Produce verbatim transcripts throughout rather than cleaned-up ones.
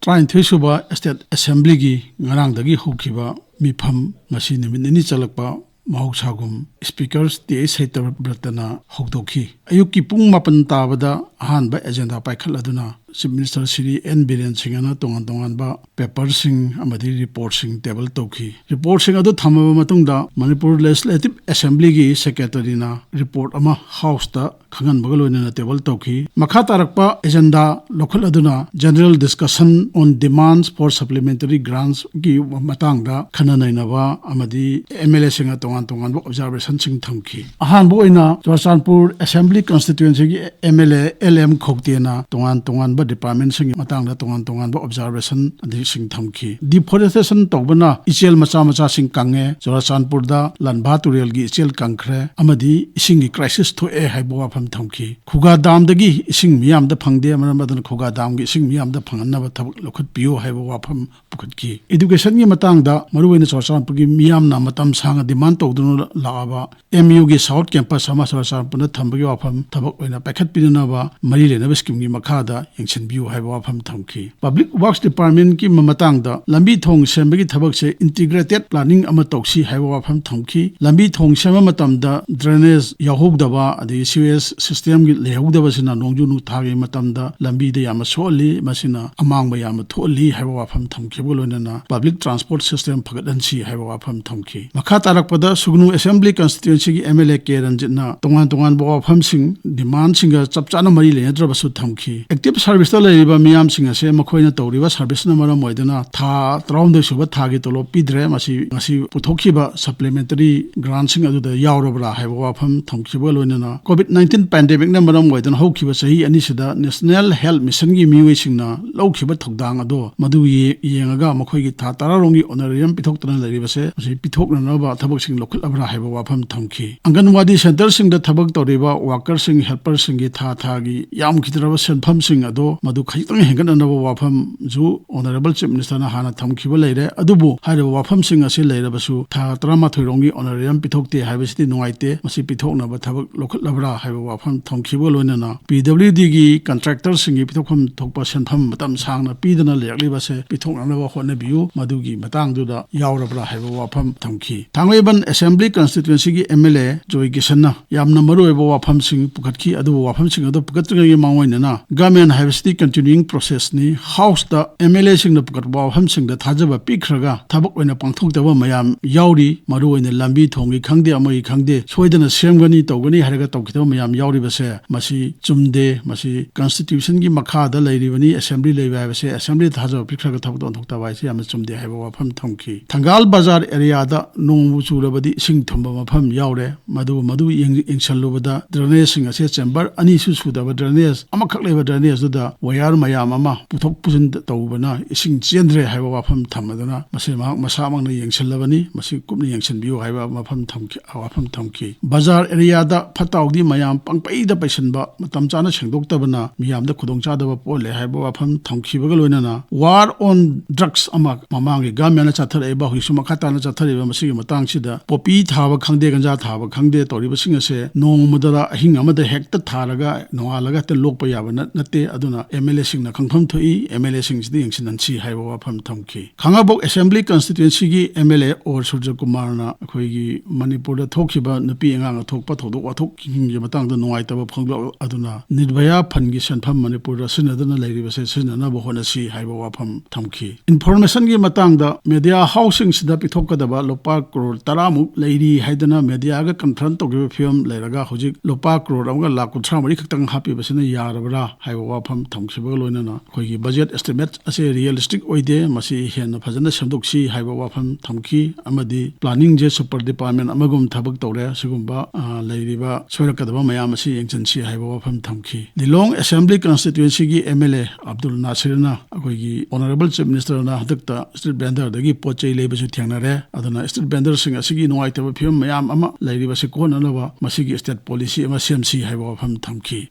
ꯇꯔꯥꯅꯤꯊꯣꯏ ꯁꯨꯕ State Assemblyꯒꯤ ꯉꯔꯥꯡꯗꯒꯤ ꯍꯧꯈꯤꯕ ꯃꯤꯐꯝ ꯉꯁꯤ ꯅꯨꯃꯤꯠ ꯅꯤꯅꯤ ꯆꯠꯂꯛꯄ ꯃꯍꯧꯁꯥꯒꯨꯝ Speaker ꯇꯤ ꯑꯩꯆ ꯁꯇ꯭ꯌꯕ꯭ꯔꯇꯅ ꯍꯧꯗꯣꯛꯈꯤ꯫ ꯑꯌꯨꯛꯀꯤ ꯄꯨꯡ ꯃꯥꯄꯟ ꯇꯥꯕꯗ ꯑꯍꯥꯟꯕ agenda ꯄꯥꯏꯈꯠꯂꯗꯨꯅ Chief Minister Shri N Biren ꯁꯤꯡꯍꯅ ꯇꯣꯉꯥꯟ ꯇꯣꯉꯥꯟꯕ paperꯁꯤꯡ ꯑꯃꯗꯤ reportꯁꯤꯡ table ꯇꯧꯈꯤ꯫ Reportꯁꯤꯡ ꯑꯗꯨ ꯊꯝꯃꯕ ꯃꯇꯨꯡꯗ Manipur Legislative Assemblyꯒꯤ Secretaryꯅ report ꯑꯃ Houseꯇ ꯈꯪꯍꯟꯕꯒ ꯂꯣꯏꯅꯅ table ꯇꯧꯈꯤ꯫ ꯃꯈꯥ ꯇꯥꯔꯛꯄ agenda ꯂꯧꯈꯠꯂꯗꯨꯅ General Discussion on Demands for Supplementary Grantsꯀꯤ ꯃꯇꯥꯡꯗ ꯈꯟꯅ ꯅꯩꯅꯕ ꯑꯃꯗꯤ MLAꯁꯤꯡꯅ ꯇꯣꯉꯥꯟ ꯇꯣꯉꯥꯟꯕ observationꯁꯤꯡ ꯊꯝꯈꯤ꯫ ꯑꯍꯥꯟꯕ ꯑꯣꯏꯅ ꯆꯨꯔꯆꯥꯟꯄꯨꯔ Assembly Constituencyꯒꯤ MLA ꯑꯦꯜ ꯑꯦꯝ ꯈꯧꯇꯦꯅ ꯇꯣꯉꯥꯟ ꯇꯣꯉꯥꯟꯕ departmentꯁꯤꯡꯒꯤ ꯃꯇꯥꯡꯗ ꯇꯣꯉꯥꯟ ꯇꯣꯉꯥꯟꯕ observation ꯑꯗꯨꯁꯤꯡ ꯊꯝꯈꯤ꯫ Deforestation ꯇꯧꯕꯅ ꯏꯆꯦꯜ ꯃꯆꯥ ꯃꯆꯥꯁꯤꯡ ꯀꯪꯉꯦ, ꯆꯨꯔꯆꯥꯟꯄꯨꯔꯗ ꯂꯥꯟꯚꯥ ꯇꯨꯔꯦꯜꯒꯤ ꯏꯆꯦꯜ ꯀꯪꯈ꯭ꯔꯦ ꯑꯃꯗꯤ ꯏꯁꯤꯡꯒꯤ crisis ꯊꯣꯛꯑꯦ ꯍꯥꯏꯕ ꯋꯥꯐꯝ ꯊꯝꯈꯤ꯫ ꯈꯨꯒꯥ damꯗꯒꯤ ꯏꯁꯤꯡ ꯃꯤꯌꯥꯝꯗ ꯐꯪꯗꯦ, ꯃꯔꯝ ꯑꯗꯨꯅ ꯈꯨꯒꯥ damꯒꯤ ꯏꯁꯤꯡ ꯃꯤꯌꯥꯝꯗ ꯐꯪꯍꯟꯅꯕ ꯊꯕꯛ ꯂꯧꯈꯠꯄꯤꯌꯨ ꯍꯥꯏꯕ ꯋꯥꯐꯝ ꯄꯨꯈꯠꯈꯤ꯫ Educationꯒꯤ ꯃꯇꯥꯡꯗ ꯃꯔꯨꯑꯣꯏꯅ ꯆꯨꯔꯆꯥꯟꯄꯨꯔꯒꯤ ꯃꯤꯌꯥꯝꯅ ꯃꯇꯝ ꯁꯥꯡꯅ demand ꯇꯧꯗꯨꯅ ꯂꯥꯛꯑꯕ MUꯒꯤ South Campus ꯑꯃ ꯆꯨꯔꯆꯥꯟꯄꯨꯔꯗ ꯊꯝꯕꯒꯤ ꯋꯥꯐꯝ ꯊꯕꯛ ꯑꯣꯏꯅ ꯄꯥꯏꯈꯠꯄꯤꯅꯅꯕ ꯃꯔꯤ ꯂꯩꯅꯕ schemeꯒꯤ ꯃꯈꯥꯗ ꯌꯦꯡꯁꯤꯟꯕꯤꯌꯨ ꯍꯥꯏꯕ ꯋꯥꯐꯝ ꯊꯝꯈꯤ꯫ Public Works Departmentꯀꯤ ꯃꯇꯥꯡꯗ ꯂꯝꯕꯤ ꯊꯣꯡ ꯁꯦꯝꯕꯒꯤ ꯊꯕꯛꯁꯦ integrated planning ꯑꯃ ꯇꯧꯁꯤ ꯍꯥꯏꯕ ꯋꯥꯐꯝ ꯊꯝꯈꯤ꯫ ꯂꯝꯕꯤ ꯊꯣꯡ ꯁꯦꯝꯕ ꯃꯇꯝꯗ drainage ꯌꯥꯎꯍꯧꯗꯕ ꯑꯗꯒꯤ sewage systemꯒꯤ ꯂꯩꯍꯧꯗꯕꯁꯤꯅ ꯅꯣꯡꯖꯨ ꯅꯨꯡꯊꯥꯒꯤ ꯃꯇꯝꯗ ꯂꯝꯕꯤꯗ ꯌꯥꯝꯅ ꯁꯣꯛꯍꯜꯂꯤ, ꯃꯁꯤꯅ ꯑꯃꯥꯡꯕ ꯌꯥꯝꯅ ꯊꯣꯛꯍꯜꯂꯤ ꯍꯥꯏꯕ ꯋꯥꯐꯝ ꯊꯝꯈꯤꯕꯒ ꯂꯣꯏꯅꯅ public transport system ꯐꯒꯠꯍꯟꯁꯤ ꯍꯥꯏꯕ ꯋꯥꯐꯝ ꯊꯝꯈꯤ꯫ ꯃꯈꯥ ꯇꯥꯔꯛꯄꯗ ꯁꯨꯒꯅꯨ Assembly Constituencyꯒꯤ MLA ꯀꯦ ꯔꯟꯖꯤꯠꯅ ꯇꯣꯉꯥꯟ ꯇꯣꯉꯥꯟꯕ ꯋꯥꯐꯝꯁꯤꯡ, demandꯁꯤꯡꯒ ꯆꯞ ꯆꯥꯅ ꯃꯔꯤ ꯂꯩꯅꯗ꯭ꯔꯕꯁꯨ ꯊꯝꯈꯤ꯫ Active serviceꯇ ꯂꯩꯔꯤꯕ ꯃꯤꯌꯥꯝꯁꯤꯡ ꯑꯁꯦ ꯃꯈꯣꯏꯅ ꯇꯧꯔꯤꯕ serviceꯅ ꯃꯔꯝ ꯑꯣꯏꯗꯨꯅ ꯊꯥ ꯇꯔꯥꯍꯨꯝꯗꯣꯏ ꯁꯨꯕ ꯊꯥꯒꯤ ꯇꯣꯂꯣꯞ ꯄꯤꯗ꯭ꯔꯦ꯫ ꯃꯁꯤ ꯉꯁꯤ ꯄꯨꯊꯣꯛꯈꯤꯕ supplementary grantꯁꯤꯡ ꯑꯗꯨꯗ ꯌꯥꯎꯔꯕ꯭ꯔꯥ ꯍꯥꯏꯕ ꯋꯥꯐꯝ ꯊꯝꯈꯤꯕꯒ ꯂꯣꯏꯅꯅ COVID nineteen pandemicꯅ ꯃꯔꯝ ꯑꯣꯏꯗꯨꯅ ꯍꯧꯈꯤꯕ ꯆꯍꯤ ꯑꯅꯤꯁꯤꯗ National Health Missionꯒꯤ ꯃꯤꯑꯣꯏꯁꯤꯡꯅ ꯂꯧꯈꯤꯕ ꯊꯧꯗꯥꯡ ꯑꯗꯣ ꯃꯗꯨ ꯌꯦ-, ꯌꯦꯡꯉꯒ ꯃꯈꯣꯏꯒꯤ ꯊꯥ ꯇꯔꯥꯔꯣꯝꯒꯤ honorarium ꯄꯤꯊꯣꯛꯇꯅ ꯂꯩꯔꯤꯕꯁꯦ ꯃꯁꯤ ꯄꯤꯊꯣꯛꯅꯅꯕ ꯊꯕꯛꯁꯤꯡ ꯂꯧꯈꯠꯂꯕ꯭ꯔꯥ ꯍꯥꯏꯕ ꯋꯥꯐꯝ ꯊꯝꯈꯤ꯫ ꯑꯪꯒꯟꯋꯥꯗꯤ centreꯁꯤꯡꯗ ꯊꯕꯛ ꯇꯧꯔꯤꯕ workerꯁꯤꯡ, helperꯁꯤꯡꯒꯤ ꯊꯥ ꯊꯥꯒꯤ ꯌꯥꯝꯈꯤꯗ꯭ꯔꯕ ꯁꯦꯟꯐꯝꯁꯤꯡ ꯑꯗꯨ ꯃꯗꯨ ꯈꯖꯤꯛꯇꯪ ꯍꯦꯟꯒꯠꯅꯅꯕ ꯋꯥꯐꯝꯁꯨ Honourable Chief Minister ꯅ ꯍꯥꯟꯅ ꯊꯝꯈꯤꯕ ꯂꯩꯔꯦ꯫ ꯑꯗꯨꯕꯨ ꯍꯥꯏꯔꯤꯕ ꯋꯥꯐꯝꯁꯤꯡ ꯑꯁꯤ ꯂꯩꯔꯕꯁꯨ ꯊꯥ ꯇꯔꯥꯃꯥꯊꯣꯏ ꯔꯣꯝꯒꯤ honorarium ꯄꯤꯊꯣꯛꯇꯦ ꯍꯥꯏꯕꯁꯤꯗꯤ ꯅꯨꯡꯉꯥꯏꯇꯦ꯫ ꯃꯁꯤ ꯄꯤꯊꯣꯛꯅꯕ ꯊꯕꯛ ꯂꯧꯈꯠꯂꯕ꯭ꯔꯥ ꯍꯥꯏꯕ ꯋꯥꯐꯝ ꯊꯝꯈꯤꯕꯒ ꯂꯣꯏꯅꯅ P W D ꯒꯤ contractor ꯁꯤꯡꯒꯤ ꯄꯤꯊꯣꯛꯐꯝ ꯊꯣꯛꯄ ꯁꯦꯟꯐꯝ ꯃꯇꯝ ꯁꯥꯡꯅ ꯄꯤꯗꯅ ꯂꯩꯔꯛꯂꯤꯕꯁꯦ ꯄꯤꯊꯣꯛꯅꯅꯕ ꯍꯣꯠꯅꯕꯤꯌꯨ꯫ ꯃꯗꯨꯒꯤ ꯃꯇꯥꯡꯗꯨꯗ ꯌꯥꯎꯔꯕ꯭ꯔꯥ ꯍꯥꯏꯕ ꯋꯥꯐꯝ ꯊꯝꯈꯤ꯫ ꯊꯥꯡꯃꯩꯕꯟ Assembly Constituency ꯒꯤ M L A ꯖꯣꯏ ꯀꯤꯁꯟꯅ ꯌꯥꯝꯅ ꯃꯔꯨꯑꯣꯏꯕ ꯋꯥꯐꯝꯁꯤꯡ ꯄꯨꯈꯠꯈꯤ꯫ ꯑꯗꯨꯕꯨ ꯋꯥꯐꯝꯁꯤꯡ ꯑꯗꯨ ꯄꯨꯈꯠꯇ꯭ꯔꯤꯉꯩꯒꯤ ꯃꯥꯡꯑꯣꯏꯅꯅ government ꯍꯥꯏꯕꯁꯤꯗꯤ continuing process ꯅꯤ꯫ House ꯇ M L A ꯁꯤꯡꯅ ꯄꯨꯈꯠꯄ ꯋꯥꯐꯝꯁꯤꯡꯗ ꯊꯥꯖꯕ ꯄꯤꯈ꯭ꯔꯒ ꯊꯕꯛ ꯑꯣꯏꯅ ꯄꯥꯡꯊꯣꯛꯇꯕ ꯃꯌꯥꯝ ꯌꯥꯎꯔꯤ꯫ ꯃꯔꯨꯑꯣꯏꯅ ꯂꯝꯕꯤ ꯊꯣꯡꯒꯤ ꯈꯪꯗꯦ, ꯑꯃꯒꯤ ꯈꯪꯗꯦ, ꯁꯣꯏꯗꯅ ꯁꯦꯝꯒꯅꯤ, ꯇꯧꯒꯅꯤ ꯍꯥꯏꯔꯒ ꯇꯧꯈꯤꯗꯕ ꯃꯌꯥꯝ ꯌꯥꯎꯔꯤꯕꯁꯦ ꯃꯁꯤ ꯆꯨꯝꯗꯦ꯫ ꯃꯁꯤ constitution ꯒꯤ ꯃꯈꯥꯗ ꯂꯩꯔꯤꯕꯅꯤ꯫ Assembly ꯂꯩꯕ ꯍꯥꯏꯕꯁꯦ, Assembly ꯗ ꯊꯥꯖꯕ ꯄꯤꯈ꯭ꯔꯒ ꯊꯕꯛꯇꯣ ꯑꯣꯟꯊꯣꯛꯇꯕ ꯍꯥꯏꯁꯦ ꯌꯥꯝꯅ ꯆꯨꯝꯗꯦ ꯍꯥꯏꯕ ꯋꯥꯐꯝ ꯊꯝꯈꯤ꯫ ꯊꯪꯒꯥꯜ ꯕꯖꯥꯔ area ꯗ ꯅꯣꯡꯕꯨ ꯆꯨꯔꯕꯗꯤ ꯏꯁꯤꯡ ꯊꯨꯝꯕ ꯃꯐꯝ ꯌꯥꯎꯔꯦ꯫ ꯃꯗꯨ, ꯃꯗꯨ ꯌꯦꯡ-, ꯌꯦꯡꯁꯜꯂꯨꯕꯗ drainage ꯁꯤꯡ ꯑꯁꯦ chamber ꯑꯅꯤꯁꯨ ꯁꯨꯗꯕ drainage, ꯑꯃꯈꯛ ꯂꯩꯕ drainage ꯗꯨꯗ wire ꯃꯌꯥꯝ ꯑꯃ ꯄꯨꯊꯣꯛ ꯄꯨꯁꯤꯟ ꯇꯧꯕꯅ ꯏꯁꯤꯡ ꯆꯦꯟꯗ꯭ꯔꯦ ꯍꯥꯏꯕ ꯋꯥꯐꯝ ꯊꯝꯃꯗꯨꯅ ꯃꯁꯤ ꯃꯍꯥꯛ ꯃꯁꯥꯃꯛꯅ ꯌꯦꯡꯁꯤꯜꯂꯕꯅꯤ꯫ ꯃꯁꯤ ꯀꯨꯞꯅ ꯌꯦꯡꯁꯤꯟꯕꯤꯌꯨ ꯍꯥꯏꯕ ꯋꯥꯐꯝ ꯊꯝꯈꯤ, ꯋꯥꯐꯝ ꯊꯝꯈꯤ꯫ ꯕꯖꯥꯔ area ꯗ ꯐꯠꯇ ꯍꯥꯎꯗꯤ ꯃꯌꯥꯝ ꯄꯪꯄꯩꯗ ꯄꯩꯁꯤꯟꯕ, ꯃꯇꯝ ꯆꯥꯅ ꯁꯦꯡꯗꯣꯛꯇꯕꯅ ꯃꯤꯌꯥꯝꯗ ꯈꯨꯗꯣꯡꯆꯥꯗꯕ ꯄꯣꯛꯍꯜꯂꯦ ꯍꯥꯏꯕ ꯋꯥꯐꯝ ꯊꯝꯈꯤꯕꯒ ꯂꯣꯏꯅꯅ war on drugs ꯑꯃ ꯃꯃꯥꯡꯒꯤ government ꯅ ꯆꯠꯊꯔꯛꯏꯕ, ꯍꯧꯖꯤꯛꯁꯨ ꯃꯈꯥ ꯇꯥꯅ ꯆꯠꯊꯔꯤꯕ ꯃꯁꯤꯒꯤ ꯃꯇꯥꯡꯁꯤꯗ poppy ꯊꯥꯕ ꯈꯪꯗꯦ, ꯒꯟꯖꯥ ꯊꯥꯕ ꯈꯪꯗꯦ ꯇꯧꯔꯤꯕꯁꯤꯡ ꯑꯁꯦ ꯅꯣꯡꯃꯗ ꯑꯍꯤꯡ ꯑꯃꯗ ꯍꯦꯛꯇ ꯊꯥꯔꯒ ꯅꯣꯡꯉꯥꯜꯂꯒ ꯍꯦꯛꯇ ꯂꯣꯛꯄ ꯌꯥꯕ ꯅꯠ-, ꯅꯠꯇꯦ꯫ ꯑꯗꯨꯅ M L A ꯁꯤꯡꯅ ꯈꯪꯐꯝ ꯊꯣꯛꯏ, M L A ꯁꯤꯡꯁꯤꯗ ꯌꯦꯡꯁꯤꯟꯍꯟꯁꯤ ꯍꯥꯏꯕ ꯋꯥꯐꯝ ꯊꯝꯈꯤ꯫ ꯈꯥꯡꯉꯕꯣꯛ Assembly Constituency ꯒꯤ M L A ꯑꯣꯔ ꯁꯨꯔꯖ ꯀꯨꯃꯥꯔꯅ ꯑꯩꯈꯣꯏꯒꯤ ꯃꯅꯤꯄꯨꯔꯗ ꯊꯣꯛꯈꯤꯕ ꯅꯨꯄꯤ ꯑꯉꯥꯡ ꯊꯣꯛꯄ ꯊꯧꯗꯣꯛ ꯋꯥꯊꯣꯛꯁꯤꯡꯒꯤ ꯃꯇꯥꯡꯗ ꯅꯨꯡꯉꯥꯏꯇꯕ ꯐꯣꯡꯗꯣꯛ ꯑꯗꯨꯅ Nirbhaya Fund ꯒꯤ ꯁꯦꯟꯐꯝ ꯃꯅꯤꯄꯨꯔꯗ ꯁꯤꯖꯤꯟꯅꯗꯅ ꯂꯩꯔꯤꯕꯁꯦ ꯁꯤꯖꯤꯟꯅꯅꯕ ꯍꯣꯠꯅꯁꯤ ꯍꯥꯏꯕ ꯋꯥꯐꯝ ꯊꯝꯈꯤ꯫ Information ꯒꯤ ꯃꯇꯥꯡꯗ media house ꯁꯤꯡꯁꯤꯗ ꯄꯤꯊꯣꯛꯀꯗꯕ ꯂꯨꯄꯥ ꯀ꯭ꯔꯣꯔ ꯇꯔꯥꯃꯨꯛ ꯂꯩꯔꯤ ꯍꯥꯏꯗꯅ media ꯒ confront ꯇꯧꯈꯤꯕ ꯐꯤꯕꯝ ꯂꯩꯔꯒ ꯍꯧꯖꯤꯛ ꯂꯨꯄꯥ ꯀ꯭ꯔꯣꯔ ꯑꯃꯒ ꯂꯥꯈ ꯀꯨꯟꯊ꯭ꯔꯥ ꯃꯔꯤ ꯈꯛꯇꯪ ꯍꯥꯞꯄꯤꯕꯁꯤꯅ ꯌꯥꯔꯕ꯭ꯔꯥ ꯍꯥꯏꯕ ꯋꯥꯐꯝ ꯊꯝꯈꯤꯕꯒ ꯂꯣꯏꯅꯅ ꯑꯩꯈꯣꯏꯒꯤ budget estimate ꯑꯁꯤ realistic ꯑꯣꯏꯗꯦ, ꯃꯁꯤ ꯍꯦꯟꯅ ꯐꯖꯅ ꯁꯦꯝꯗꯣꯛꯁꯤ ꯍꯥꯏꯕ ꯋꯥꯐꯝ ꯊꯝꯈꯤ꯫ ꯑꯃꯗꯤ planning ꯁꯦ super department ꯑꯃꯒꯨꯝ ꯊꯕꯛ ꯇꯧꯔꯦ꯫ ꯁꯤꯒꯨꯝꯕ, ꯑ, ꯂꯩꯔꯤꯕ ꯁꯣꯏꯔꯛꯀꯗꯕ ꯃꯌꯥꯝ ꯑꯁꯤ ꯌꯦꯡꯁꯤꯟꯁꯤ ꯍꯥꯏꯕ ꯋꯥꯐꯝ ꯊꯝꯈꯤ꯫ ꯂꯤꯂꯣꯡ Assembly Constituency ꯒꯤ M L A ꯑꯕꯗꯨꯜ ꯅꯥꯁꯤꯔꯅ ꯑꯩꯈꯣꯏꯒꯤ Honourable Chief Minister ꯅ ꯍꯟꯗꯛꯇ street vendor ꯗꯒꯤ ꯄꯣꯠ ꯆꯩ ꯂꯩꯕꯁꯨ ꯊꯦꯡꯅꯔꯦ꯫ ꯑꯗꯨꯅ street vendor ꯁꯤꯡ ꯑꯁꯤꯒꯤ ꯅꯨꯡꯉꯥꯏꯇꯕ ꯐꯤꯕꯝ ꯃꯌꯥꯝ ꯑꯃ ꯂꯩꯔꯤꯕꯁꯤ ꯀꯣꯛꯍꯟꯅꯅꯕ ꯃꯁꯤꯒꯤ state policy ꯑꯃ ꯁꯦꯝꯁꯤ ꯍꯥꯏꯕ ꯋꯥꯐꯝ ꯊꯝꯈꯤ꯫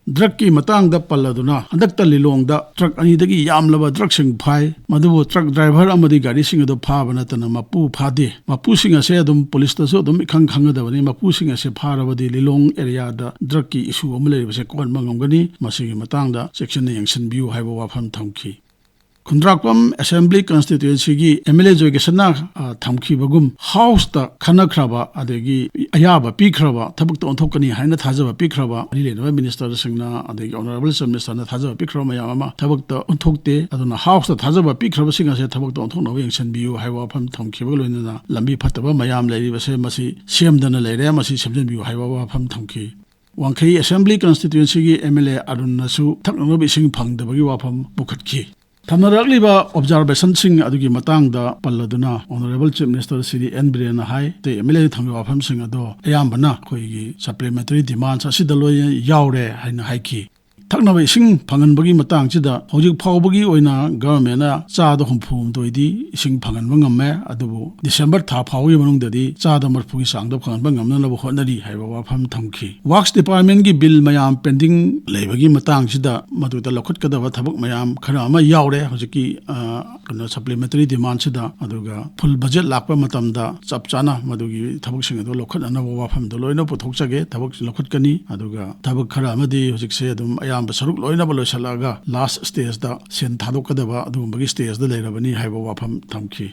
ꯗ꯭ꯔꯛꯀꯤ ꯃꯇꯥꯡꯗ ꯄꯜꯂꯗꯨꯅ, ꯍꯟꯗꯛꯇ ꯂꯤꯂꯣꯡꯗ ꯇ꯭ꯔꯛ ꯑꯅꯤꯗꯒꯤ ꯌꯥꯝꯂꯕ ꯗ꯭ꯔꯛꯁꯤꯡ ꯐꯥꯏ꯫ ꯃꯗꯨꯕꯨ ꯇ꯭ꯔꯛ ꯗ꯭ꯔꯥꯏꯚꯔ ꯑꯃꯗꯤ ꯒꯥꯔꯤꯁꯤꯡ ꯑꯗꯨ ꯐꯥꯕ ꯅꯠꯇꯅ ꯃꯄꯨ ꯐꯥꯗꯦ꯫ ꯃꯄꯨꯁꯤꯡ ꯑꯁꯦ ꯑꯗꯨꯝ ꯄꯨꯂꯤꯁꯇꯁꯨ ꯑꯗꯨꯝ ꯏꯈꯪ ꯈꯪꯒꯗꯕꯅꯤ꯫ ꯃꯄꯨꯁꯤꯡ ꯑꯁꯦ ꯐꯥꯔꯕꯗꯤ ꯂꯤꯂꯣꯡ ꯑꯦꯔꯤꯌꯥꯗ ꯗ꯭ꯔꯛꯀꯤ ꯏꯁꯨ ꯑꯃ ꯂꯩꯔꯤꯕꯁꯦ ꯀꯣꯛꯍꯟꯕ ꯉꯝꯒꯅꯤ꯫ ꯃꯁꯤꯒꯤ ꯃꯇꯥꯡꯗ ꯆꯦꯛꯁꯤꯟꯅ ꯌꯦꯡꯁꯤꯟꯕꯤꯌꯨ ꯍꯥꯏꯕ ꯋꯥꯐꯝ ꯊꯝꯈꯤ꯫ ꯈꯨꯟꯗ꯭ꯔꯥꯛꯄꯝ ꯑꯦꯁꯦꯝꯕ꯭ꯂꯤ ꯀꯟꯁꯇꯤꯇ꯭ꯌꯨꯑꯦꯟꯁꯤꯒꯤ ꯑꯦꯝ ꯑꯦꯜ ꯑꯦ ꯖꯣꯏꯀꯤꯁꯟꯅ, ꯑ, ꯊꯝꯈꯤꯕꯒꯨꯝ ꯍꯥꯎꯁꯇ ꯈꯟꯅꯈ꯭ꯔꯕ ꯑꯗꯒꯤ ꯑꯌꯥꯕ ꯄꯤꯈ꯭ꯔꯕ, ꯊꯕꯛꯇ ꯑꯣꯟꯊꯣꯛꯀꯅꯤ ꯍꯥꯏꯅ ꯊꯥꯖꯕ ꯄꯤꯈ꯭ꯔꯕ ꯃꯔꯤ ꯂꯩꯅꯕ ꯃꯤꯅꯤꯁꯇꯔꯁꯤꯡꯅ ꯑꯗꯒꯤ ꯑꯣꯅꯔꯦꯕꯜ ꯆꯤꯐ ꯃꯤꯅꯤꯁꯇꯔꯅ ꯊꯥꯖꯕ ꯄꯤꯈ꯭ꯔꯕ ꯃꯌꯥꯝ ꯑꯃ ꯊꯕꯛꯇ ꯑꯣꯟꯊꯣꯛꯇꯦ꯫ ꯑꯗꯨꯅ ꯍꯥꯎꯁꯇ ꯊꯥꯖꯕ ꯄꯤꯈ꯭ꯔꯕꯁꯤꯡ ꯑꯁꯦ ꯊꯕꯛꯇ ꯑꯣꯟꯊꯣꯛꯅꯕ ꯌꯦꯡꯁꯤꯟꯕꯤꯌꯨ ꯍꯥꯏꯕ ꯋꯥꯐꯝ ꯊꯝꯈꯤꯕꯒ ꯂꯣꯏꯅꯅ ꯂꯝꯕꯤ ꯐꯠꯇꯕ ꯃꯌꯥꯝ ꯂꯩꯔꯤꯕꯁꯦ ꯃꯁꯤ ꯁꯦꯝꯗꯅ ꯂꯩꯔꯦ, ꯃꯁꯤ ꯁꯦꯝꯖꯤꯟꯕꯤꯌꯨ ꯍꯥꯏꯕ ꯋꯥꯐꯝ ꯊꯝꯈꯤ꯫ ꯋꯥꯡꯈꯩ ꯑꯦꯁꯦꯝꯕ꯭ꯂꯤ ꯀꯟꯁꯇꯤꯇ꯭ꯌꯨꯑꯦꯟꯁꯤꯒꯤ ꯑꯦꯝ ꯑꯦꯜ ꯑꯦ ꯑꯔꯨꯟꯅꯁꯨ ꯊꯛꯅꯅꯕ ꯏꯁꯤꯡ ꯐꯪꯗꯕꯒꯤ ꯋꯥꯐꯝ ꯄꯨꯈꯠꯈꯤ꯫ ꯊꯝꯅꯔꯛꯂꯤꯕ ꯑꯣꯕꯖꯥꯔꯕꯦꯁꯟꯁꯤꯡ ꯑꯗꯨꯒꯤ ꯃꯇꯥꯡꯗ ꯄꯜꯂꯗꯨꯅ honourable chief minister Shri N ꯕꯤꯔꯦꯟꯅ ꯍꯥꯏ, ꯑꯇꯩ ꯑꯦꯝ ꯑꯦꯜ ꯑꯦ ꯊꯝꯈꯤꯕ ꯋꯥꯐꯝꯁꯤꯡ ꯑꯗꯣ ꯑꯌꯥꯝꯕꯅ ꯑꯩꯈꯣꯏꯒꯤ ꯁꯄ꯭ꯂꯤꯃꯦꯟꯇꯔꯤ ꯗꯤꯃꯥꯟꯁ ꯑꯁꯤꯗ ꯂꯣꯏꯅ ꯌꯥꯎꯔꯦ ꯍꯥꯏꯅ ꯍꯥꯏꯈꯤ꯫ ꯊꯛꯅꯕ ꯏꯁꯤꯡ ꯐꯪꯍꯟꯕꯒꯤ ꯃꯇꯥꯡꯁꯤꯗ ꯍꯧꯖꯤꯛ ꯐꯥꯎꯕꯒꯤ ꯑꯣꯏꯅ ꯒꯚꯔꯟꯃꯦꯟꯅ ꯆꯥꯗ ꯍꯨꯝꯐꯨ ꯍꯨꯝꯗꯣꯏꯗꯤ ꯏꯁꯤꯡ ꯐꯪꯍꯟꯕ ꯉꯝꯃꯦ, ꯑꯗꯨꯕꯨ ꯗꯤꯁꯦꯝꯕꯔ ꯊꯥ ꯐꯥꯎꯕꯒꯤ ꯃꯅꯨꯡꯗꯗꯤ ꯆꯥꯗ ꯃꯔꯤꯐꯨꯒꯤ ꯆꯥꯡꯗ ꯐꯪꯍꯟꯕ ꯉꯝꯅꯅꯕ ꯍꯣꯠꯅꯔꯤ ꯍꯥꯏꯕ ꯋꯥꯐꯝ ꯊꯝꯈꯤ꯫ ꯋꯥꯔꯛꯁ ꯗꯤꯄꯥꯔꯠꯃꯦꯟꯒꯤ ꯕꯤꯜ ꯃꯌꯥꯝ ꯄꯦꯟꯗꯤꯡ ꯂꯩꯕꯒꯤ ꯃꯇꯥꯡꯁꯤꯗ ꯃꯗꯨꯗ ꯂꯧꯈꯠꯀꯗꯕ ꯊꯕꯛ ꯃꯌꯥꯝ ꯈꯔ ꯑꯃ ꯌꯥꯎꯔꯦ꯫ ꯍꯧꯖꯤꯛꯀꯤ, ꯑ, ꯀꯩꯅꯣ, ꯁꯄ꯭ꯂꯤꯃꯦꯟꯇꯔꯤ ꯗꯤꯃꯥꯟꯁꯤꯗ, ꯑꯗꯨꯒ ꯐꯨꯜ ꯕꯖꯦꯠ ꯂꯥꯛꯄ ꯃꯇꯝꯗ ꯆꯞ ꯆꯥꯅ ꯃꯗꯨꯒꯤ ꯊꯕꯛꯁꯤꯡ ꯑꯗꯨ ꯂꯧꯈꯠꯅꯅꯕ ꯋꯥꯐꯝꯗꯣ ꯂꯣꯏꯅ ꯄꯨꯊꯣꯛꯆꯒꯦ꯫ ꯊꯕꯛ ꯂꯧꯈꯠꯀꯅꯤ꯫ ꯑꯗꯨꯒ ꯊꯕꯛ ꯈꯔ ꯑꯃꯗꯤ ꯍꯧꯖꯤꯛꯁꯦ ꯑꯗꯨꯝ ꯑꯌꯥꯝꯕ ꯁꯔꯨꯛ ꯂꯣꯏꯅꯃꯛ ꯂꯣꯏꯁꯤꯜꯂꯛꯑꯒ ꯂꯥꯁ ꯁ꯭ꯇꯦꯖꯇ ꯁꯦꯟ ꯊꯥꯗꯣꯛꯀꯗꯕ ꯑꯗꯨꯒꯨꯝꯕꯒꯤ ꯁ꯭ꯇꯦꯖꯇ ꯂꯩꯔꯕꯅꯤ ꯍꯥꯏꯕ ꯋꯥꯐꯝ ꯊꯝꯈꯤ꯫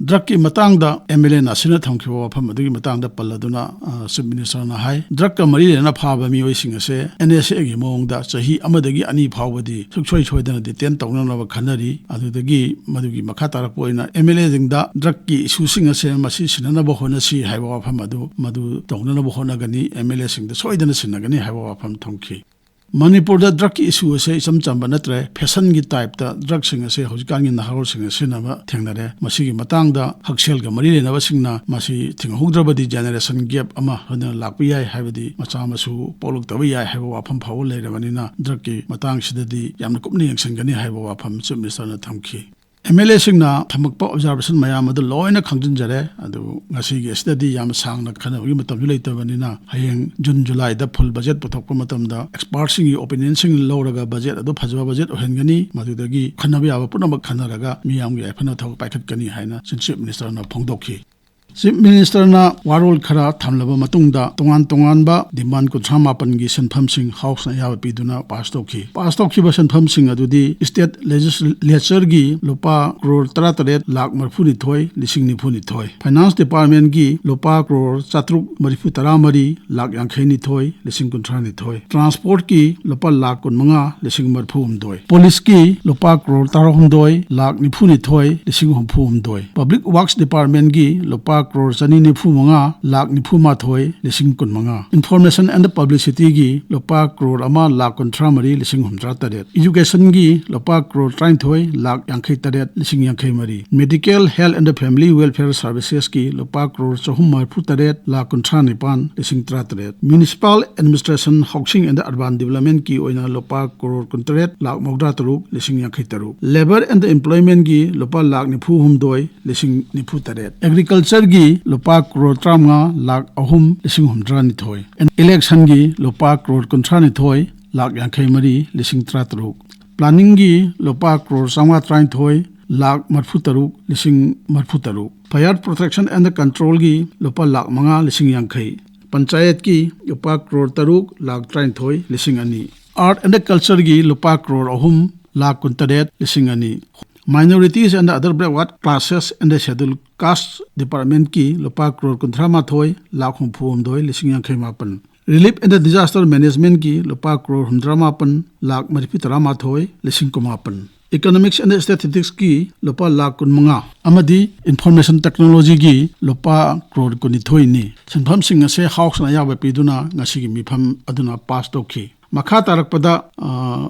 ꯗ꯭ꯔꯒꯀꯤ ꯃꯇꯥꯡꯗ ꯑꯦꯝ ꯑꯦꯜ ꯑꯦ ꯅꯥꯁꯤꯔꯅ ꯊꯝꯈꯤꯕ ꯋꯥꯐꯝ ꯑꯗꯨꯒꯤ ꯃꯇꯥꯡꯗ ꯄꯜꯂꯗꯨꯅ, ꯑ, ꯆꯤꯐ ꯃꯤꯅꯤꯁꯇꯔꯅ ꯍꯥꯏ, ꯗ꯭ꯔꯒꯀ ꯃꯔꯤ ꯂꯩꯅꯅ ꯐꯥꯕ ꯃꯤꯑꯣꯏꯁꯤꯡ ꯑꯁꯦ ꯑꯦꯟ ꯑꯦꯁ ꯑꯦꯒꯤ ꯃꯑꯣꯡꯗ ꯆꯍꯤ ꯑꯃꯗꯒꯤ ꯑꯅꯤ ꯐꯥꯎꯕꯗꯤ ꯁꯨꯡꯁꯣꯏ ꯁꯣꯏꯗꯅ ꯗꯤꯇꯦꯟ ꯇꯧꯅꯅꯕ ꯈꯟꯅꯔꯤ꯫ ꯑꯗꯨꯗꯒꯤ ꯃꯗꯨꯒꯤ ꯃꯈꯥ ꯇꯥꯔꯛꯄ ꯑꯣꯏꯅ ꯑꯦꯝ ꯑꯦꯜ ꯑꯦꯁꯤꯡꯗ ꯗ꯭ꯔꯒꯀꯤ ꯏꯁꯨꯁꯤꯡ ꯑꯁꯦ ꯃꯁꯤ ꯁꯤꯟꯅꯅꯕ ꯍꯣꯠꯅꯁꯤ ꯍꯥꯏꯕ ꯋꯥꯐꯝ ꯑꯗꯨ, ꯃꯗꯨ ꯇꯧꯅꯅꯕ ꯍꯣꯠꯅꯒꯅꯤ, ꯑꯦꯝ ꯑꯦꯜ ꯑꯦꯁꯤꯡꯗ ꯁꯣꯏꯗꯅ ꯁꯤꯟꯅꯒꯅꯤ ꯍꯥꯏꯕ ꯋꯥꯐꯝ ꯊꯝꯈꯤ꯫ ꯃꯅꯤꯄꯨꯔꯗ ꯗ꯭ꯔꯒꯀꯤ ꯏꯁꯨ ꯑꯁꯦ ꯏꯆꯝ ꯆꯝꯕ ꯅꯠꯇ꯭ꯔꯦ꯫ ꯐꯦꯁꯟꯒꯤ ꯇꯥꯏꯞꯇ ꯗ꯭ꯔꯒꯁꯤꯡ ꯑꯁꯦ ꯍꯧꯖꯤꯛꯀꯥꯟꯒꯤ ꯅꯍꯥꯔꯣꯜꯁꯤꯡꯅ ꯁꯤꯖꯤꯟꯅꯕ ꯊꯦꯡꯅꯔꯦ꯫ ꯃꯁꯤꯒꯤ ꯃꯇꯥꯡꯗ ꯍꯛꯁꯦꯜꯒ ꯃꯔꯤ ꯂꯩꯅꯕꯁꯤꯡꯅ ꯃꯁꯤ ꯊꯤꯡꯍꯧꯗ꯭ꯔꯕꯗꯤ ꯖꯦꯅꯦꯔꯦꯁꯟ ꯒꯦꯞ ꯑꯃ ꯁꯣꯏꯗꯅ ꯂꯥꯛꯄ ꯌꯥꯏ, ꯍꯥꯏꯕꯗꯤ ꯃꯆꯥ ꯃꯁꯨ ꯄꯣꯛꯂꯛꯇꯕ ꯌꯥꯏ ꯍꯥꯏꯕ ꯋꯥꯐꯝ ꯐꯥꯎꯕ ꯂꯩꯔꯕꯅꯤꯅ ꯗ꯭ꯔꯒꯀꯤ ꯃꯇꯥꯡꯁꯤꯗꯗꯤ ꯌꯥꯝꯅ ꯀꯨꯞꯅ ꯌꯦꯡꯁꯤꯟꯒꯅꯤ ꯍꯥꯏꯕ ꯋꯥꯐꯝ ꯆꯤꯐ ꯃꯤꯅꯤꯁꯇꯔꯅ ꯊꯝꯈꯤ꯫ ꯑꯦꯝ ꯑꯦꯜ ꯑꯦꯁꯤꯡꯅ ꯊꯝꯃꯛꯄ ꯑꯣꯕꯖꯥꯔꯕꯦꯁꯟ ꯃꯌꯥꯝ ꯑꯗꯨ ꯂꯣꯏꯅ ꯈꯪꯖꯤꯟꯖꯔꯦ꯫ ꯑꯗꯨ ꯉꯁꯤꯒꯤ ꯑꯁꯤꯗꯗꯤ ꯌꯥꯝ ꯁꯥꯡꯅ ꯈꯟꯅꯕꯒꯤ ꯃꯇꯝꯁꯨ ꯂꯩꯇꯕꯅꯤꯅ, ꯍꯌꯦꯡ ꯖꯨꯟ ꯖꯨꯂꯥꯏꯗ ꯐꯨꯜ ꯕꯖꯦꯠ ꯄꯨꯊꯣꯛꯄ ꯃꯇꯝꯗ ꯑꯦꯛꯁꯄꯥꯔꯠꯁꯤꯡꯒꯤ ꯑꯣꯄꯤꯅꯤꯌꯟꯁꯤꯡ ꯂꯧꯔꯒ ꯕꯖꯦꯠ ꯑꯗꯨ ꯐꯖꯕ ꯕꯖꯦꯠ ꯑꯣꯏꯍꯟꯒꯅꯤ꯫ ꯃꯗꯨꯗꯒꯤ ꯈꯟꯅꯕ ꯌꯥꯕ ꯄꯨꯝꯅꯃꯛ ꯈꯟꯅꯔꯒ ꯃꯤꯌꯥꯝꯒꯤ ꯌꯥꯏꯐꯅꯕ ꯊꯕꯛ ꯄꯥꯏꯈꯠꯀꯅꯤ ꯍꯥꯏꯅ ꯆꯤꯐ ꯃꯤꯅꯤꯁꯇꯔꯅ ꯐꯣꯡꯗꯣꯛꯈꯤ꯫ ꯆꯤꯐ ꯃꯤꯅꯤꯁꯇꯔꯅ ꯋꯥꯔꯣꯜ ꯈꯔ ꯊꯝꯂꯕ ꯃꯇꯨꯡꯗ ꯇꯣꯉꯥꯟ ꯇꯣꯉꯥꯟꯕ ꯗꯤꯃꯥꯟ ꯀꯨꯟꯊ꯭ꯔꯥ ꯃꯥꯄꯟꯒꯤ ꯁꯦꯟꯐꯝꯁꯤꯡ ꯍꯥꯎꯁꯅ ꯑꯌꯥꯕ ꯄꯤꯗꯨꯅ ꯄꯥꯁ ꯇꯧꯈꯤ꯫ ꯄꯥꯁ ꯇꯧꯈꯤꯕ ꯁꯦꯟꯐꯝꯁꯤꯡ ꯑꯗꯨꯗꯤ ꯁ꯭ꯇꯦꯠ ꯂꯦꯖꯤꯁꯂꯦꯆꯔꯒꯤ ꯂꯨꯄꯥ ꯀ꯭ꯔꯣꯔ ꯇꯔꯥꯇꯔꯦꯠ ꯂꯥꯈ ꯃꯔꯤꯐꯨꯅꯤꯊꯣꯏ ꯂꯤꯁꯤꯡ ꯅꯤꯐꯨꯅꯤꯊꯣꯏ, ꯐꯥꯏꯅꯥꯟꯁ ꯗꯤꯄꯥꯔꯠꯃꯦꯟꯒꯤ ꯂꯨꯄꯥ ꯀ꯭ꯔꯣꯔ ꯆꯥꯇ꯭ꯔꯨꯛ ꯃꯔꯤꯐꯨ ꯇꯔꯥꯃꯔꯤ ꯂꯥꯈ ꯌꯥꯡꯈꯩꯅꯤꯊꯣꯏ ꯂꯤꯁꯤꯡ ꯀꯨꯟꯊ꯭ꯔꯥꯅꯤꯊꯣꯏ, ꯇ꯭ꯔꯥꯟꯁꯄꯣꯔꯠꯀꯤ ꯂꯨꯄꯥ ꯂꯥꯈ ꯀꯨꯟꯃꯉꯥ ꯂꯤꯁꯤꯡ ꯃꯔꯤꯐꯨ ꯍꯨꯝꯗꯣꯏ, ꯄꯨꯂꯤꯁꯀꯤ ꯂꯨꯄꯥ ꯀ꯭ꯔꯣꯔ ꯇꯔꯥꯍꯨꯝꯗꯣꯏ ꯂꯥꯈ ꯅꯤꯐꯨꯅꯤꯊꯣꯏ ꯂꯤꯁꯤꯡ ꯍꯨꯝꯐꯨ ꯍꯨꯝꯗꯣꯏ, ꯄꯕ꯭ꯂꯤꯛ ꯋꯥꯔꯛꯁ ꯗꯤꯄꯥꯔꯠꯃꯦꯟꯒꯤ ꯂꯨꯄꯥ ꯀ꯭ꯔꯣꯔ ꯆꯅꯤ ꯅꯤꯐꯨ ꯃꯉꯥ ꯂꯥꯈ ꯅꯤꯐꯨ ꯃꯥꯊꯣꯏ ꯂꯤꯁꯤꯡ ꯀꯨꯟ ꯃꯉꯥ, ꯏꯟꯐꯣꯔꯃꯦꯁꯟ ꯑꯦꯟ ꯄꯕ꯭ꯂꯤꯁꯤꯇꯤꯒꯤ ꯂꯨꯄꯥ ꯀ꯭ꯔꯣꯔ ꯑꯃ ꯂꯥꯈ ꯀꯨꯟꯊ꯭ꯔꯥ ꯃꯔꯤ ꯂꯤꯁꯤꯡ ꯍꯨꯝꯗ꯭ꯔꯥ ꯇꯔꯦꯠ, ꯏꯖꯨꯀꯦꯁꯟꯒꯤ ꯂꯨꯄꯥ ꯀ꯭ꯔꯣꯔ ꯇꯔꯥꯅꯤꯊꯣꯏ ꯂꯥꯈ ꯌꯥꯡꯈꯩ ꯇꯔꯦꯠ ꯂꯤꯁꯤꯡ ꯌꯥꯡꯈꯩ ꯃꯔꯤ, medical health and family welfare ꯁꯥꯔꯚꯤꯁꯦꯁꯀꯤ ꯂꯨꯄꯥ ꯀ꯭ꯔꯣꯔ ꯆꯍꯨꯝ ꯃꯔꯤꯐꯨ ꯇꯔꯦꯠ ꯂꯥꯈ ꯀꯨꯟꯊ꯭ꯔꯥ ꯅꯤꯄꯥꯟ ꯂꯤꯁꯤꯡ ꯇꯔꯥ ꯇꯔꯦꯠ, municipal administration housing and urban ꯗꯤꯕꯂꯞꯃꯦꯟꯀꯤ ꯑꯣꯏꯅ ꯂꯨꯄꯥ ꯀ꯭ꯔꯣꯔ ꯀꯨꯟꯇꯔꯦꯠ ꯂꯥꯈ ꯃꯧꯗ꯭ꯔꯥ ꯇꯔꯨꯛ ꯂꯤꯁꯤꯡ ꯌꯥꯡꯈꯩ ꯇꯔꯨꯛ, ꯂꯦꯕꯔ ꯑꯦꯟ ꯑꯦꯝꯄ꯭ꯂꯣꯏꯃꯦꯟꯒꯤ ꯂꯨꯄꯥ ꯂꯥꯈ ꯅꯤꯐꯨ ꯍꯨꯝꯗꯣꯏ ꯂꯤꯁꯤꯡ ꯅꯤꯐꯨ ꯇꯔꯦꯠ, ꯑꯦꯒ꯭ꯔꯤꯀꯜꯆꯔꯒꯤ ꯂꯨꯄꯥ ꯀ꯭ꯔꯣꯔ ꯇꯔꯥꯃꯉꯥ ꯂꯥꯈ ꯑꯍꯨꯝ ꯂꯤꯁꯤꯡ ꯍꯨꯝꯗ꯭ꯔꯥ ꯅꯤꯊꯣꯏ, ꯏꯂꯦꯛꯁꯟꯒꯤ ꯂꯨꯄꯥ ꯀ꯭ꯔꯣꯔ ꯀꯨꯟꯊ꯭ꯔꯥ ꯅꯤꯊꯣꯏ ꯂꯥꯈ ꯌꯥꯡꯈꯩ ꯃꯔꯤ ꯂꯤꯁꯤꯡ ꯇꯔꯥ ꯇꯔꯨꯛ, ꯄ꯭ꯂꯥꯅꯤꯡꯒꯤ ꯂꯨꯄꯥ ꯀ꯭ꯔꯣꯔ ꯆꯥꯝꯃꯉꯥ ꯇꯔꯥꯅꯤꯊꯣꯏ ꯂꯥꯈ ꯃꯔꯤꯐꯨ ꯇꯔꯨꯛ ꯂꯤꯁꯤꯡ ꯃꯔꯤꯐꯨ ꯇꯔꯨꯛ, ꯐꯥꯌꯔ ꯄ꯭ꯔꯣꯇꯦꯛꯁꯟ ꯑꯦꯟ ꯀꯟꯇ꯭ꯔꯣꯜꯒꯤ ꯂꯨꯄꯥ ꯂꯥꯈ ꯃꯉꯥ ꯂꯤꯁꯤꯡ ꯌꯥꯡꯈꯩ, ꯄꯟꯆꯥꯌꯠꯀꯤ ꯂꯨꯄꯥ ꯀ꯭ꯔꯣꯔ ꯇꯔꯨꯛ ꯂꯥꯈ ꯇꯔꯥꯅꯤꯊꯣꯏ ꯂꯤꯁꯤꯡ ꯑꯅꯤ, ꯑꯥꯔꯠ ꯑꯦꯟ ꯀꯜꯆꯔꯒꯤ ꯂꯨꯄꯥ ꯀ꯭ꯔꯣꯔ ꯑꯍꯨꯝ ꯂꯥꯈ ꯀꯨꯟꯇꯔꯦꯠ ꯂꯤꯁꯤꯡ ꯑꯅꯤ, minorities and other backward classes and schedule caste ꯗꯤꯄꯥꯔꯠꯃꯦꯟꯀꯤ ꯂꯨꯄꯥ ꯀ꯭ꯔꯣꯔ ꯀꯨꯟꯊ꯭ꯔꯥ ꯃꯥꯊꯣꯏ ꯂꯥꯈ ꯍꯨꯝꯐꯨ ꯍꯨꯝꯗꯣꯏ ꯂꯤꯁꯤꯡ ꯌꯥꯡꯈꯩ ꯃꯥꯄꯟ, ꯔꯤꯂꯤꯐ ꯑꯦꯟ ꯗꯤꯖꯥꯁꯇꯔ ꯃꯦꯅꯦꯖꯃꯦꯟꯀꯤ ꯂꯨꯄꯥ ꯀ꯭ꯔꯣꯔ ꯍꯨꯝꯗ꯭ꯔꯥ ꯃꯥꯄꯟ ꯂꯥꯈ ꯃꯔꯤꯐꯨ ꯇꯔꯥ ꯃꯥꯊꯣꯏ ꯂꯤꯁꯤꯡ ꯀꯨꯟꯃꯥꯄꯟ, ꯏꯀꯣꯅꯣꯃꯤꯛꯁ ꯑꯦꯟ ꯁ꯭ꯇꯦꯇꯤꯁꯇꯤꯛꯁꯀꯤ ꯂꯨꯄꯥ ꯂꯥꯈ ꯀꯨꯟꯃꯉꯥ ꯑꯃꯗꯤ ꯏꯟꯐꯣꯔꯃꯦꯁꯟ ꯇꯦꯛꯅꯣꯂꯣꯖꯤꯒꯤ ꯂꯨꯄꯥ ꯀ꯭ꯔꯣꯔ ꯀꯨꯟꯅꯤꯊꯣꯏꯅꯤ꯫ ꯁꯦꯟꯐꯝꯁꯤꯡ ꯑꯁꯦ ꯍꯥꯎꯁꯅ ꯑꯌꯥꯕ ꯄꯤꯗꯨꯅ ꯉꯁꯤꯒꯤ ꯃꯤꯐꯝ ꯑꯗꯨꯅ ꯄꯥꯁ ꯇꯧꯈꯤ꯫ ꯃꯈꯥ ꯇꯥꯔꯛꯄꯗ, ꯑ,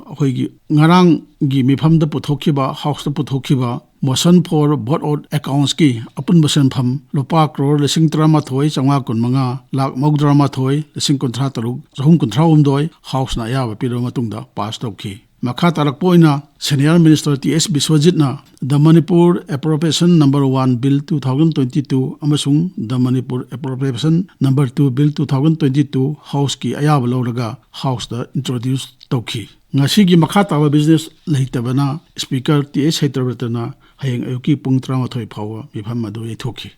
ꯑꯩꯈꯣꯏꯒꯤ ꯉꯔꯥꯡꯒꯤ ꯃꯤꯐꯝꯗ ꯄꯨꯊꯣꯛꯈꯤꯕ, ꯍꯥꯎꯁꯇ ꯄꯨꯊꯣꯛꯈꯤꯕ motion for vote on accountsꯀꯤ ꯑꯄꯨꯟꯕ ꯁꯦꯟꯐꯝ ꯂꯨꯄꯥ ꯀ꯭ꯔꯣꯔ ꯂꯤꯁꯤꯡ ꯇꯔꯥꯃꯥꯊꯣꯏ ꯆꯥꯝꯃꯉꯥ ꯀꯨꯟꯃꯉꯥ ꯂꯥꯈ ꯃꯧꯗ꯭ꯔꯥ ꯃꯥꯊꯣꯏ ꯂꯤꯁꯤꯡ ꯀꯨꯟꯊ꯭ꯔꯥ ꯇꯔꯨꯛ ꯆꯍꯨꯝ ꯀꯨꯟꯊ꯭ꯔꯥ ꯍꯨꯝꯗꯣꯏ ꯍꯥꯎꯁꯅ ꯑꯌꯥꯕ ꯄꯤꯔꯕ ꯃꯇꯨꯡꯗ ꯄꯥꯁ ꯇꯧꯈꯤ꯫ ꯃꯈꯥ ꯇꯥꯔꯛꯄ ꯑꯣꯏꯅ Senior Minister T S Biswajitꯅ The Manipur Appropriation Number One Bill two thousand twenty-two ꯑꯃꯁꯨꯡ The Manipur Appropriation Number Two Bill two thousand twenty-two Houseꯀꯤ ꯑꯌꯥꯕ ꯂꯧꯔꯒ Houseꯇ introduce ꯇꯧꯈꯤ꯫ ꯉꯁꯤꯒꯤ ꯃꯈꯥ ꯇꯥꯕ business ꯂꯩꯇꯕꯅ Speaker T H ꯁꯩꯇ꯭ꯔꯕ꯭ꯔꯇꯅ ꯍꯌꯦꯡ ꯑꯌꯨꯛꯀꯤ ꯄꯨꯡ ꯇꯔꯥꯃꯥꯊꯣꯏ ꯐꯥꯎꯕ ꯃꯤꯐꯝ ꯑꯗꯨ ꯌꯩꯊꯣꯛꯈꯤ꯫